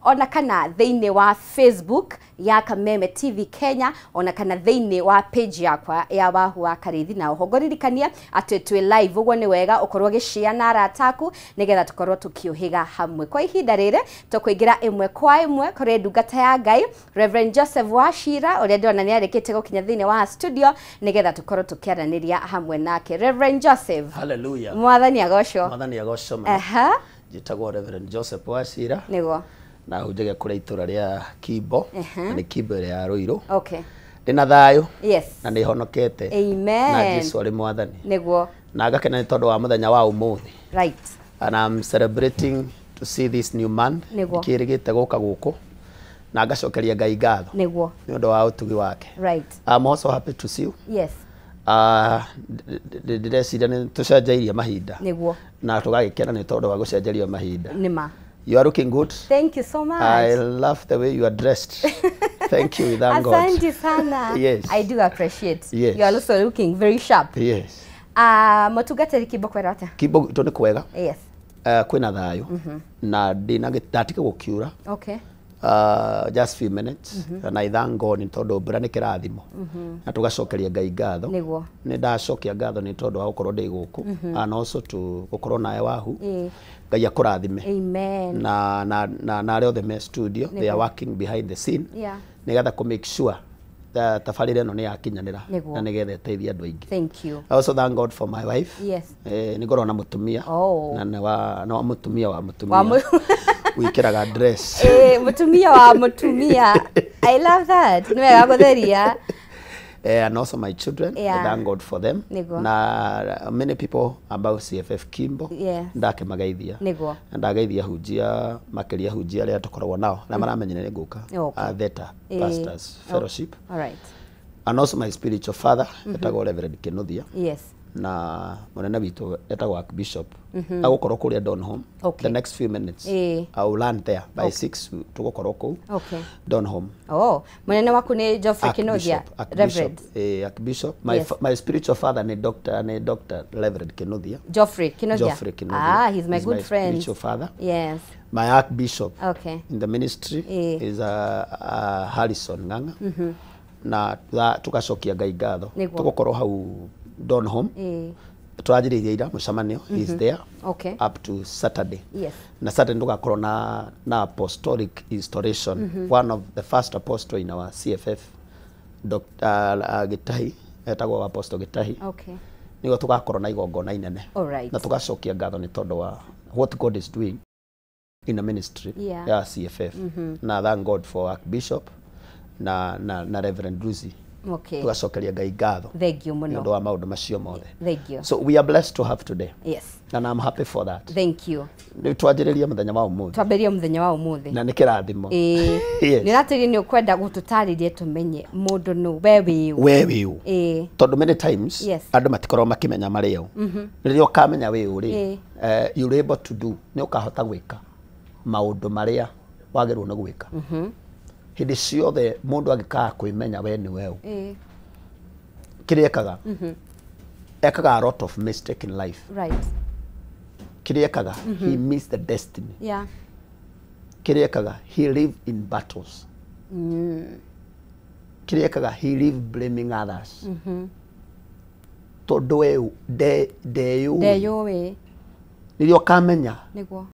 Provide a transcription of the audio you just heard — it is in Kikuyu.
Ona kana thĩinĩ wa Facebook ya Kameme TV Kenya, ona kana thĩinĩ wa page yakwa ya Wahu wa Karithi. Na oho ngũririkania atĩ twĩ live, ũguo nĩ wega ũkorwo ũgĩshare na arata aku nĩgetha tũkorwo tũkĩũhĩga hamwe. Kwa ihinda rĩrĩ tũkũingĩra ĩmwe kwa ĩmwe kũrĩ ndungata ya Ngai Reverend Joseph Wachira, ũrĩa ndĩrona nĩ arĩkĩtie gũkinya thĩinĩ wa studio nĩgetha tũkorwo tũkĩaranĩria hamwe nake. Reverend Joseph. Hallelujah. Mwathani agocwo. Mwathani agocwo mũno. Njĩtagwo Reverend Joseph Wachira. Na hunjagia kũrĩa itũra rĩa Kimbo, na nĩ Kimbo ĩrĩa ya Ruiru. Ndĩna thayũ. Na nĩ honokete. Amen. Na Jesu arĩ mwathani. Na ngakena nĩ tondũ wa mũthenya wa ũmũthĩ. And I'm celebrating to see this new month. Kĩrĩgĩte gũka gũkũ. Na ngacokeria Ngai ngatho. Nĩ ũndũ wa ũtugi wake. I'm also happy to see you. Ndĩreciria nĩ tũcenjeirie mahinda. Na tũgagĩkena nĩ tondũ wa gũcenjerio mahinda. Nĩma. You are looking good. Thank you so much. I love the way you are dressed. Thank you, thank God. Asante sana. Yes. I do appreciate. Yes. You are also looking very sharp. Yes. Mũtungatĩri, Kimbo kwera atĩa? Kimbo gwitũ nĩ kwega. Kwĩna thayũ. Na ndĩna ndatiga gũkiura. Just few minutes. Na I thank God nĩ tondũ mbura nĩ kĩrathimo. Na tũgacokeria Ngai ngatho. Nĩ ndacokia ngatho nĩ tondũ wa gũkorwo ndĩ gũkũ. And also to gũkorwo nawe Wahu. Ngai akũrathime. Amen. Na arĩa othe me studio, they are working behind the scene. Nĩgetha kũ make sure tabarĩra ĩno nĩ yakinyanĩra na nĩgetha ĩteithie andũ aingĩ. Thank you. I also thank God for my wife. Nĩ ngoragwo na mũtumia. Na nĩ wa mũtumia wa mũtumia. Wa Wĩkĩraga dress. Mũtumia wa mũtumia. I love that. Nĩ wega gũtheria. And also my children. I thank God for them. Na many people about CFF Kimbo. Ndakĩmageithia. Na ndageithia hunjia, makĩria hunjia arĩa tũkoragwo nao na maramenyire nĩ ngũka. Theta Pastors Fellowship. All right. And also my spiritual father etagwo Reverend Kinuthia. Na mũnene witũ etagwo Archbishop. Agũkorwo kũrĩa Donholm. The next few minutes. I will land there by 6 tũgũkorwo kũu. Donholm. Oh, mũnene waku nĩ Geoffrey Kinuthia, Reverend. Archbishop. My spiritual father ni Dr. Reverend Kinuthia. Geoffrey Kinuthia. Geoffrey Kinuthia. He's my He's good my friend. spiritual father. Yes. My Archbishop in the ministry is Harrison Ng'ang'a. Na tugacokia Ngai ngatho. Tũgũkorwo hau Donholm. Tũranjĩrĩirie ira mũcemanio. He's there. Up to Saturday. Na Saturday ndũgakorwo na apostolic installation. One of the first apostle in our CFF, Dr. Gitahi, etagwo Apostle Gitahi. Nĩguo tũgakorwo na igongona inene. Na tũgacokia ngatho nĩ tondũ wa what God is doing in the ministry ya CFF. Na thank God for Archbishop na Reverend Lucy. Tugacokeria Ngai ngatho. Thank you mũno. Nĩ ũndũ wa maũndũ macio mothe. Thank you. So we are blessed to have today. Yes. And I'm happy for that. Thank you. Nĩ twanjĩrĩria mũthenya wa ũmũthĩ. Twambĩrĩrie mũthenya wa ũmũthĩ. Na nĩ kĩrathimo. Yes. Nĩ ũratwĩrire nĩ ũkwenda gũtũtarĩria tũmenye mũndũ nũ, we wĩ ũ. We wĩ ũ. Tondũ many times andũ matikoragwo makĩmenya marĩ ũ. Rĩrĩa ũkamenya wĩ ũ rĩ, you're able to do, nĩ ũkahota gwĩka maũndũ marĩa wagĩrĩirwo nĩ gwĩka. Hĩndĩ ciothe mũndũ angĩkaga kwĩmenya we nĩ we ũ. Kĩrĩa ekaga? Ekaga a lot of mistake in life. Kĩrĩa ekaga? He missed the destiny. Kĩrĩa ekaga? He live in battles. Kĩrĩa ekaga? He live blaming others. Tondũ we ndeyũĩ. Ndeyũĩ. Rĩrĩa ũkamenya